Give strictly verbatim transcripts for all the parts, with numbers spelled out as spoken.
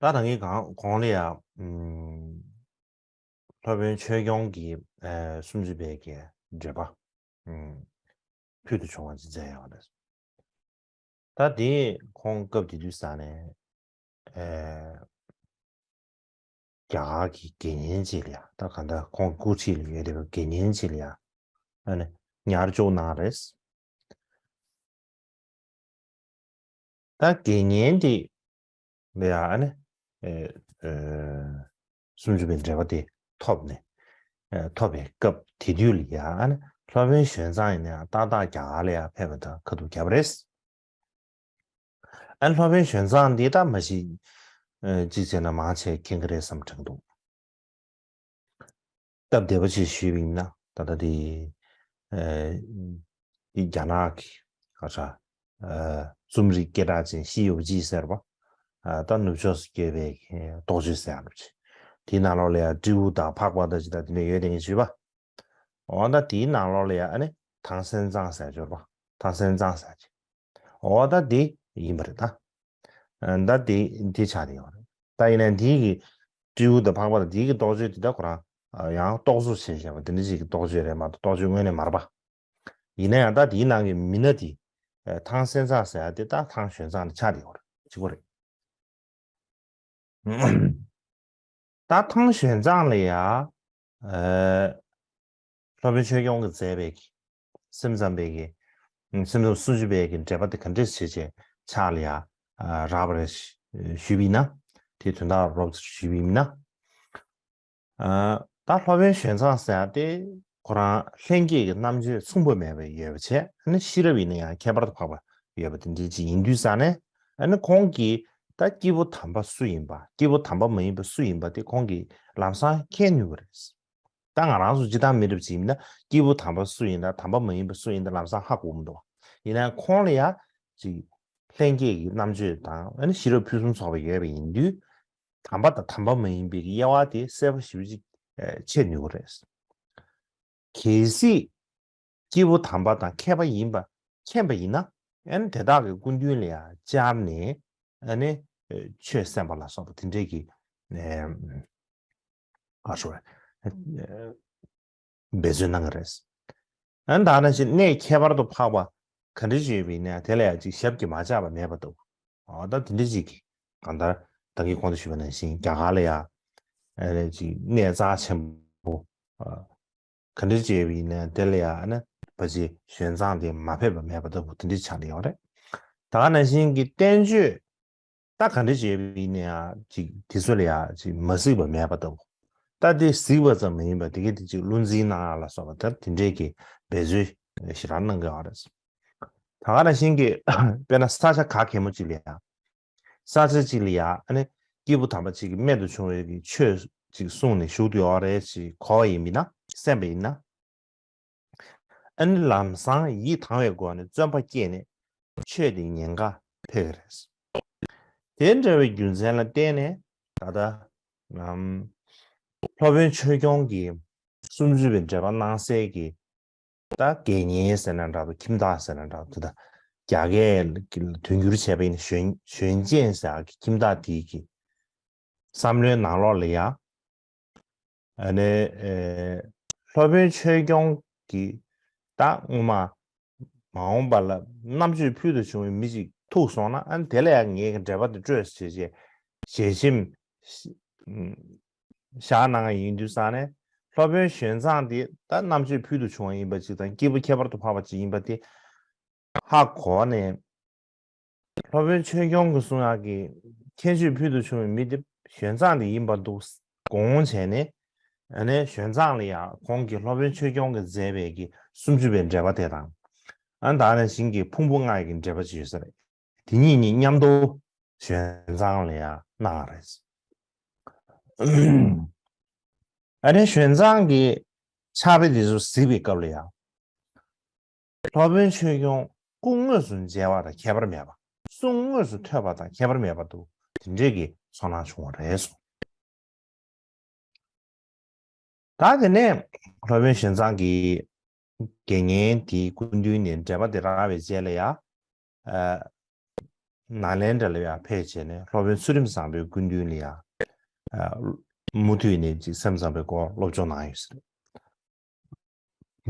ད་ད་གིན་གང་གོང་ལ་ཡ། ཨུམ། སློབ་དཔོན་ཆོས་སྐྱོང་གི་ཨེ་སུམ་ཅུ་པའི་གི་འགྲེལ་པ། ཨུམ། ཕུལ་དུ་བྱུང་བ་ཅིག་མཛད་ཡོད་རེད། ད་དེ་ཁོང་སྐབས་དེ་དུས་ས་ནས་ཨེ་རྒྱ་གར་གྱི་དགེ་བསྙེན་ཅིག་ལ་ཡ། ད་ག་འདྲ་ཁོང་སྐུ་མཁྱེན་ལ་ཡོད་དེ་དགེ་བསྙེན་ཅིག་ལ་ཡ། ཨ་ནི་ཉར་བཅུག་གནང་རེད། ད་དགེ་བསྙེན་དེ་ལ་ཡ་ཨ་ནི་ཨེ་ཨེ་སུམ་ཅུ་པའི་འགྲེལ་པ་དེ་ཐོབ་ནས། ཨེ་ཐོབ་པའི་སྐབས་དེ་དུས་ལ་ཡ་ཨ་ནི་སློབ་དཔོན་ཞོན་ཙང་ཡིན་ན་ཡང་ཏག་ཏག་རྒྱ་གར་ལ་ཡ་ཕེབས་པ་དང་ཁ་ཐུག་བརྒྱབ་པ་རེད། ཨ་ནི་སློབ་དཔོན་ཞོན་ཙང་འདི་ད་མ་གཞི་ཨེ་གཅིག་བྱས་ན་མང་ཆེ་མཁྱེན་གྱི་རེད་བསམ་དྲན་འདུག་སྟབས་བདེ་བ་ཅིག་ཞུས་པ་ཡིན་ན་ད་ལྟ་དེ་ཨེ་དེ་རྒྱ་ནག་གི་ག་ས་ཨེ་རྩོམ་རིག་སྐད་གྲགས་ཅན་ཤི་ཡོ་ཇི་ཟེར་བ། ཨ་ད་ནུབ་ཕྱོགས་སུ་སྐྱེས་པའི་རྟོགས་བརྗོད་ཟེར་ཡ་འདྲ་ཅིག་དེའི་ནང་ལོགས་ལ་ཡ་སྤྲེའུ་དང་ཕག་པ་དང་ཅི་ད་དེ་འདྲ་ཡོད་དེ་ངས་ཞུས་པ། འོ་ད་དེའི་ནང་ལོགས་ལ་ཡ་ཨ་ནི་ཐང་སན་ཙང་ཟེར་འབྱོར་པ། ཐང་སན་ཙང་ཟེར་ཅིག་འོ་ད་དེ་ཡིན་པ་རེད་ད། ཨ་ད་དེ་དེ་ཆགས་དེ་ཡོད་རེད། ད་ཡིན་ན་དེའི་གི་སྤྲེའུ་དང་ཕག་པ་དང་དེའི་གི་རྟོགས་བརྗོད་དེ་ད་ཁོ་རང་ཡང་རྟོག་བཟོ་བྱས་བྱས་པ་དེ་འདྲ་ཅིག་གི་རྟོགས་བརྗོད་རེད་མ་གཏོགས་རྟོགས་བརྗོད་དངོས་གནས་མ་རེད་པ། ཡིན་ན་ཡང་ད་དེའི་ནང་གི་མི་སྣ་དེ་ཨ་ཐང་སན་ཙང་ཟེར་ཡ་དེ་ད་ཐང་ཞོན་ཙང་ནས་ཆགས་དེ་ཡོད་རེད། གཅིག་པ་རེད། ད་ཐང་ཞོན་ཙང་ལ་ཡ། ཨ་སློབ་དཔོན་ཆོས་སྐྱོང་གིས་མཛད་པའི་གི་སེམས་ཙམ་པའི་གི་སེམས་ཙམ་སུམ་ཅུ་པའི་གི་འགྲེལ་པ་དེ་ག་འདྲས་བྱས་བྱས་ཕྱག་ལ་ཡ་རག་པ་རེད་ཞུས་པ་ཡིན་ན། དེའི་དོན་དག་རོབ་ཙམ་ཞུས་པ་ཡིན་ན། ཨ་ད་སློབ་དཔོན་ཞོན་ཙང་ཟེར་ཡ་དེ་ཁོ་རང་ལྷན་སྐྱེས་ཀྱི་རྣམ་དཔྱོད་མཚུངས་པ་མེད་པ་ཡོད་པ་བྱས། ཨ་ནི་ཤེས་རབ་ཡིན་ན་ཡང་ཁྱད་པར་དུ་འཕགས་པ་ཡོད་པ་དེ་འདྲ་ཅིག་ཡིན་དུས་ཙང་ནས། ཨ་ནི་ཁོང་གིས་ད་སྐྱེས་བུ་དམ་པ་སུ་ཡིན་པ། སྐྱེས་བུ་དམ་པ་མ་ཡིན་པ་སུ་ཡིན་པ་དེ་ཁོང་གིས་ལམ་སང་མཁྱེན་ནུས་པ་རེད། ད་ང་རང་ཚོ་སྤྱིར་བཏང་མི་རབས་ཅིག་ཡིན་ན་སྐྱེས་བུ་དམ་པ་སུ་ཡིན་དང་དམ་པ་མ་ཡིན་པ་སུ་ཡིན་དེ་ལམ་སང་ཧ་གོ་མི་འདུག་ཡིན་ན་ཁོང་ལ་ཡ་ཅིག་ལྷན་སྐྱེས་ཀྱི་རྣམ་དཔྱོད་དང་ཨ་ནི་ཤེས་རབ་ཕུན་སུམ་ཚོགས་པ་ཡོད་པ་ཡིན་དུས། དམ་པ་དང་དམ་པ་མ་ཡིན་པའི་དབྱེ་བ་དེ་གསལ་པོ་ཞེ་པོ་ཅིག་ཕྱེ་ནུས་པ་རེད། གལ་སྲིད་སྐྱེས་བུ་དམ་པ་དང་མཁས་པ་ཡིན་པ་མཁྱེན་པ་ཡིན་ན། ཨ་ནི་དེ་དག་གི་སྐུ་མདུན་ལ་ཡང་བཅར་ནས་ཨ་ནི་ཆོས་གསན་པ་ལ་སོགས་པ་དེ་འདྲས་ཀྱི་ཨ་ཧྲོ་འབད་བརྩོན་གནང་གི་རེད། ཨ་ནི་ད་ནང་བཞིན་གནས་ཁྱད་པར་དུ་འཕགས་པ་ག་འདྲ་ཅིག་ཡོད་པ་ཡིན་ན་དེ་ལ་ཡང་ཅིག་ཞབས་ཀྱིས་མ་ཆག་པ་མེད་པ་འདུག་འོ་ད་དེ་འདྲ་ཅིག་གི་གང་ལྟར་ད་གིན་གོང་དུ་ཞུས་པ་ནང་བཞིན་རྒྱ་གར་ལ་ཡ་ཨ་ནི་ཅིག་གནས་རྩ་ཆེན་པོ་ག་འདྲ་བྱས་པ་ཡིན་ན་དེ་ལ་ཡང་ཨ་ནི་ཕལ་ཆེར་ཞོན་ཙང་དེ་མ་ཕེབས་པ་མེད་པ་ལྟ་བུ་དེ་འདྲ་ཆགས་ནས་ཡོད་རེད། ད་ག་ནང་བཞིན་གྱི་བསྟན་བཅོས་ད་ག་འདྲ་བྱས་པ་ཡིན་ན་ཡང་ཅིག་དེ་ཚོ་ལ་ཡང་ཅིག་མ་གཟིགས་པ་མེད་པ་ལྟ་བུ། ད་དེ་གཟིགས་པ་ཙམ་མ་ཡིན་པར་དེ་གའི་དེ་ཅིག་བློ་འཛིན་གནང་ཡག་ལ་སོགས་པ་ད་དེ་འདྲའི་གི་འབད་རྩོལ་ཞེ་དྲག་གནང་གི་ཡོད་རེད། ད་ག་ནང་བཞིན་གྱི་དཔེར་ན་ས་ཆ་ག་གེ་མོ་ཅིག་ལ་ཡང་། ས་ཆ་གཅིག་ལ་ཡ་ཨ་ནི་སྐྱེས་བུ་དམ་པ་གཅིག་གིས་རྨད་དུ་བྱུང་བའི་གི་ཆོས་གཅིག་གསུངས་ནས་བཞུགས་བསྡད་ཡོད་རེད་ཅེས་གོ་བ་ཡིན་པ་ཡིན་ན། གསན་པ་ཡིན་ན། ཨ་ནི་ལམ་སང་ཡིད་དང་བའི་སྒོ་ནས་བརྩོན་པ་བསྐྱེད་ནས་ཆོས་དེ་ཉན་ག་ཕེབས་ཀྱི་རེད། དེ་འདྲ་བའི་རྒྱུ་མཚན་ལ་བརྟེན་ནས་ད་ལྟ་ཨམ་སློབ་དཔོན་ཆོས་སྐྱོང་གིས་སུམ་ཅུ་པའི་འགྲེལ་པ་གནང་སའི་གི་ད་དགེ་བསྙེན་ཟེར་ན་འདྲ་འདུག་ཁྱིམ་བདག་ཟེར་ན་འདྲ་འདུག་ད་རྒྱ་སྐད་ཀྱི་དོན་བསྒྱུར་བྱས་པ་ཡིན་ན་ཞོན་ཞོན་ཅན་ཟེར་ཡག་གི་ཁྱིམ་བདག་དེའི་གི་བསམ་བློའི་ནང་ལོགས་ལ་ཡ། ཨ་ནི་ཨེ་སློབ་དཔོན་ཆོས་སྐྱོང་གིས་ད་སྔོན་མ་མ་འོངས་པ་ལ་རྣམ་དཔྱོད་ཕུལ་དུ་བྱུང་བའི་མི་ཅིག་ཐུག་སོང་ན། ཨ་ནི་དེ་ལ་ཡང་ངས་འགྲེལ་པ་དེ་སྤྲོད་ཟེར་བྱས་ཞལ་ཆེམས་བཞག་གནང་བ་ཡིན་དུས་ཙང་ནས། སློབ་དཔོན་ཞོན་ཙང་དེ་ད་རྣམ་དཔྱོད་ཕུལ་དུ་བྱུང་བ་ཡིན་པ་ཅིག་དང་སྐྱེས་བུ་ཁྱད་པར་དུ་འཕགས་པ་ཅིག་ཡིན་པ་དེ་ཧ་གོ་ནས། སློབ་དཔོན་ཆོས་སྐྱོང་གིས་གསུང་ཡག་གི་ཁྱད་ཆོས་ཕུལ་དུ་བྱུང་བའི་མི་དེ་ཞོན་ཙང་དེ་ཡིན་པ་འདུག་དགོངས་བྱས་ནས། ཨ་ནི་ཞོན་ཙང་ལ་ཡང་ཁོང་གིས་སློབ་དཔོན་ཆོས་སྐྱོང་གིས་མཛད་པའི་གི་སུམ་ཅུ་པའི་འགྲེལ་པ་དེ་དང་། ཨ་ནི་ད་ག་ནང་བཞིན་གྱི་ཕུང་པོ་ལྔ་ཡི་གི་འགྲེལ་པ་ཅིག་ཡོད་ས་རེད། དེ་གཉིས་གཉིས་མཉམ་དུ་ཞོན་ཙང་ལ་ཡང་གནང་བ་རེད། ཨ་ནི་ཞོན་ཙང་གི་ཕྱག་དཔེ་དེ་ཚོ་གཟིགས་པའི་སྐབས་ལ་ཡང་། སློབ་དཔོན་ཆོས་སྐྱོང་སྐུ་དངོས་སུ་མཇལ་བ་དང་ཁྱད་པར་མེད་པ། གསུང་དངོས་སུ་ཐོས་པ་དང་ཁྱད་པར་མེད་པ་འདུག་དེ་འདྲའི་གི་ཚོར་སྣང་བྱུང་བ་རེད་གསུངས། ད་དེ་ནས་སློབ་དཔོན་ཞོན་ཙང་གིས་དགེ་བསྙེན་དེའི་སྐུ་མདུན་ནས་འགྲེལ་པ་དེ་རག་པའི་རྗེས་ལ་ཡ། ཨ་ ནཱ་ལེནྡྲ་ལ་ཡར་ཕེབས་བྱས་ནས་སློབ་དཔོན་ཚུལ་ཁྲིམས་བཟང་པོའི་སྐུ་མདུན་ལ་ཡར་ཨ་མུ་མཐུད་ནས་ཅིག་སེམས་ཙམ་པའི་སྐོར་སློབ་སྦྱོང་གནང་ཡོད་ཟེར།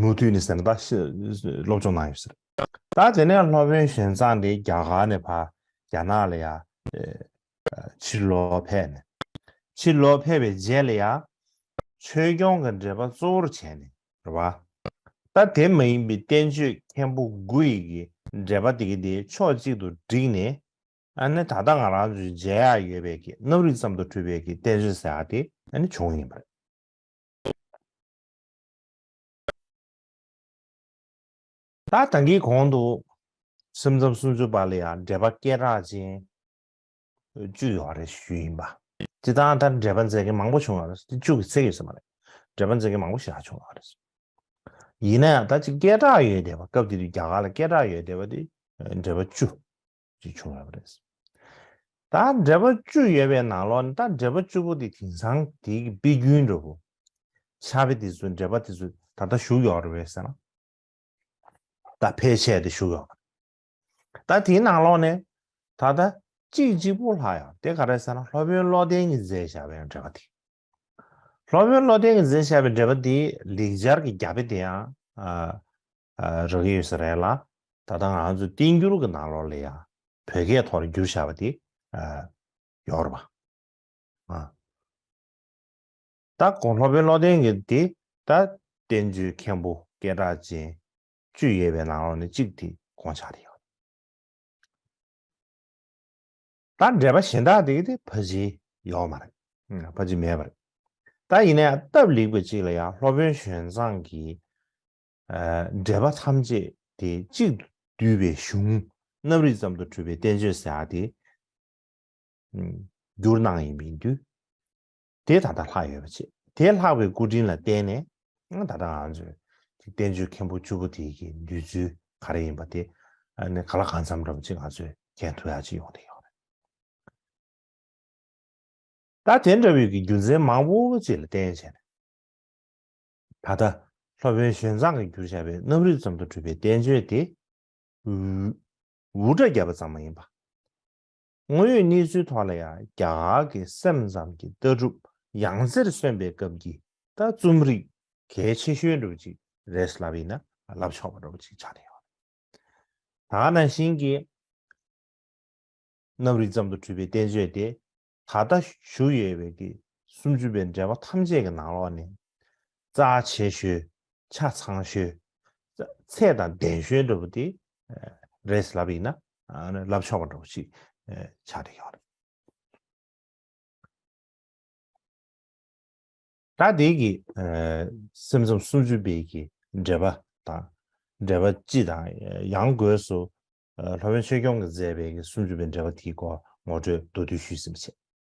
མུ་མཐུད་ནས་ཟེར་ན་ད་ཤི་སློབ་སྦྱོང་གནང་ཡོད་ཟེར། ད་དེ་ནས་སློབ་དཔོན་ཞོན་ཙང་དེ་རྒྱ་གར་ནས་ཕར་རྒྱ་ནག་ལ་ཡར་ཨ་ཕྱིར་ལོག་ཕེབས་ནས། ཕྱིར་ལོག་ཕེབས་པའི་རྗེས་ལ་ཡང་ཆོས་སྐྱོང་གི་འགྲེལ་པ་གཙོ་བོར་བྱས་ནས་རེད་བ། ད་དེ་མ་ཡིན་པའི་བསྟན་བཅོས་མཁན་པོ་དགུ་ཡི་གི་འགྲེལ་པ་དེ་གི་དེ་ཕྱོགས་གཅིག་ཏུ་བསྒྲིགས་ནས། ཨ་ནི་ད་ལྟ་ང་རང་ཚོའི་མཇལ་ཡག་ཡོད་པའི་གི་རྣམ་རིག་ཙམ་དུ་གྲུབ་པའི་གི་བསྟན་བཅོས་ཟེར་ཡག་དེ་ཨ་ནི་བྱུང་ཡིན་པ་རེད། ད་ད་གིན་གོང་དུ་སེམས་ཙམ་སུམ་ཅུ་པ་ལ་ཡང་འགྲེལ་པ་སྐད་གྲགས་ཅན་བཅུ་ཡོད་རེད་ཞུས་ཡིན་པ། སྤྱིར་བཏང་ད་འགྲེལ་པ་མཛད་མཁན་མང་པོ་བྱུང་བ་རེད། དེ་བཅུ་གི་ཚད་ཡོད་ས་མ་རེད། འགྲེལ་པ་མཛད་མཁན་མང་པོ་ཞེ་དྲག་བྱུང་བ་རེད། ཡིན་ན་ཡང་ད་ཅིག་སྐད་གྲགས་ཡོད་བསྡད་པ། སྐབས་དེ་དུས་རྒྱ་གར་ལ་སྐད་གྲགས་ཡོད་བསྡད་པ་དེ་འགྲེལ་པ་བཅུ་ཅིག་བྱུང་ཡོད་པ་རེད། ད་འགྲེལ་པ་བཅུ་ཡོད་པའི་ནང་ལོགས་ནས་ད་འགྲེལ་པ་བཅུ་པོ་དེ་དེང་སང་དེའི་གི་དཔེ་རྒྱུན་འདྲ་པོ། ཕྱག་དཔེ་དེ་ཚོ་འགྲེལ་པ་དེ་ཚོ་ད་ལྟ་བཞུགས་ཡོད་རེད་པས་ཟེར་ན། ད་ཕལ་ཆེར་དེ་བཞུགས་ཡོད་པ་རེད། ད་དེའི་ནང་ལོགས་ནས་ད་ལྟ་གཅིག་གཅིག་པོ་ལྷག་ཡོད། དེ་ག་རེ་ཟེར་ན་སློབ་དཔོན་བློ་ལྡན་གྱིས་མཛད་བཞག་པའི་འགྲེལ་པ་དེ། སློབ་དཔོན་བློ་ལྡན་གྱིས་མཛད་བཞག་པའི་འགྲེལ་པ་དེ་ལེགས་སྦྱར་གྱི་རྒྱ་དཔེ་དེ་ཡང་ཨ་ཨ་རག་གི་ཡོད་ས་རེད་ལ། ད་ལྟ་ང་ཚོ་བསྟན་འགྱུར་གྱི་ནང་ལོགས་ལ་ཡང་བོད་སྐད་ཐོག་ལ་བསྒྱུར་བཞག་པ་དེ་ཨ་ཡོད་རེད་པ། ཨ། ད་གོང་སློབ་དཔོན་བློ་ལྡན་གྱི་དེ་ད་བསྟན་བཅོས་མཁན་པོ་སྐད་གྲགས་ཅན་བཅུ་ཡོད་པའི་ནང་ལོགས་ནས་གཅིག་དེ་དགོངས་འཆར་དེ་ཡོད། ད་འགྲེལ་པ་གཞན་དག་དེ་གི་དེ་ཕལ་ཆེར་ཡོད་མ་རེད། ཨ་ཕལ་ཆེར་མེད་པ་རེད། ད་ཡིན་ན་ཡང་སྟབས་ལེགས་པ་ཅིག་ལ་ཡང་སློབ་དཔོན་ཞོན་ཙང་གིས་ཨ་འགྲེལ་པ་ཐམས་ཅད་དེ་གཅིག་ཏུ་བསྡུས་པའི་གཞུང་རྣམ་རིག་ཙམ་དུ་གྲུབ་པའི་བསྟན་བཅོས་ཟེར་ཡག་དེ་ཨ་བསྒྱུར་གནང་ཡིན་པ་ཡིན་དུས། དེ་ད་ལྟ་ལྷག་ཡོད་པ་བྱས། དེ་ལྷག་པའི་སྐུ་དྲིན་ལ་བརྟེན་ནས་ཨ་ད་ལྟ་ང་ཚོས་དེ་བསྟན་བཅོས་མཁན་པོ་བཅུ་པོ་དེ་གི་འདུས་ཚུལ་ག་རེ་ཡིན་པ་དེ་ཨ་ནི་གང་ལ་གང་འཚམ་འདྲ་པོ་ཅིག་ང་ཚོས་མཁྱེན་ཐུབ་ཡག་ཅིག་ཡོང་བསྡད་ཡོད་རེད། ད་དེ་འདྲ་བའི་གི་རྒྱུ་མཚན་མང་པོ་ཅིག་ལ་བརྟེན་བྱས་ནས། ད་ལྟ་སློབ་དཔོན་ཞོན་ཙང་གིས་བསྒྱུར་བཞག་པའི་རྣམ་རིག་ཙམ་དུ་གྲུབ་པའི་བསྟན་བཅོས་དེ། འུར་སྒྲ་བརྒྱབ་པ་ཙམ་མ་ཡིན་པ། དངོས་ཡོད་གནས་ཚུལ་ཐོག་ལ་ཡང་རྒྱ་གར་གྱི་སེམས་ཙམ་གྱི་ལྟ་གྲུབ་ཡང་རྩེར་སོན་པའི་སྐབས་ཀྱི་ད་རྩོམ་རིག་གལ་ཆེ་ཤོས་འདྲ་པོ་ཅིག་རེད་ལབ་ཡིན་ན་ལབ་ཆོག་པ་འདྲ་པོ་ཅིག་ཆགས་བསྡད་ཡོད་རེད། ད་ག་ནང་བཞིན་གྱི་རྣམ་རིག་ཙམ་དུ་གྲུབ་པའི་བསྟན་བཅོས་དེ་ད་ལྟ་བཞུགས་ཡོད་པའི་གི་སུམ་ཅུ་པའི་འགྲེལ་པ་ཐམས་ཅད་ཀྱི་ནང་ལོགས་ནས་རྩ་ཆེ་ཤོས། ཆ་ཚང་ཤོས། ཚད་དང་ལྡན་ཤོས་འདྲ་པོ་དེ་རེད་ལབ་ཡིན་ན་ལབ་ཆོག་པ་འདྲ་པོ་ཅིག་ཆགས་བསྡད་ཡོད་རེད། ད་དེ་གི་ཨ་སེམས་ཙམ་སུམ་ཅུ་པའི་གི་འགྲེལ་པ་དང་། འགྲེལ་པ་སྤྱི་དང་ཡང་སྒོས་སུ་ཨ་སློབ་དཔོན་ཆོས་སྐྱོང་གིས་མཛད་པའི་གི་སུམ་ཅུ་པའི་འགྲེལ་པ་དེའི་སྐོར་ངོ་སྤྲོད་མདོར་བསྡུས་ཞུས་ཟིན་པ་བྱས།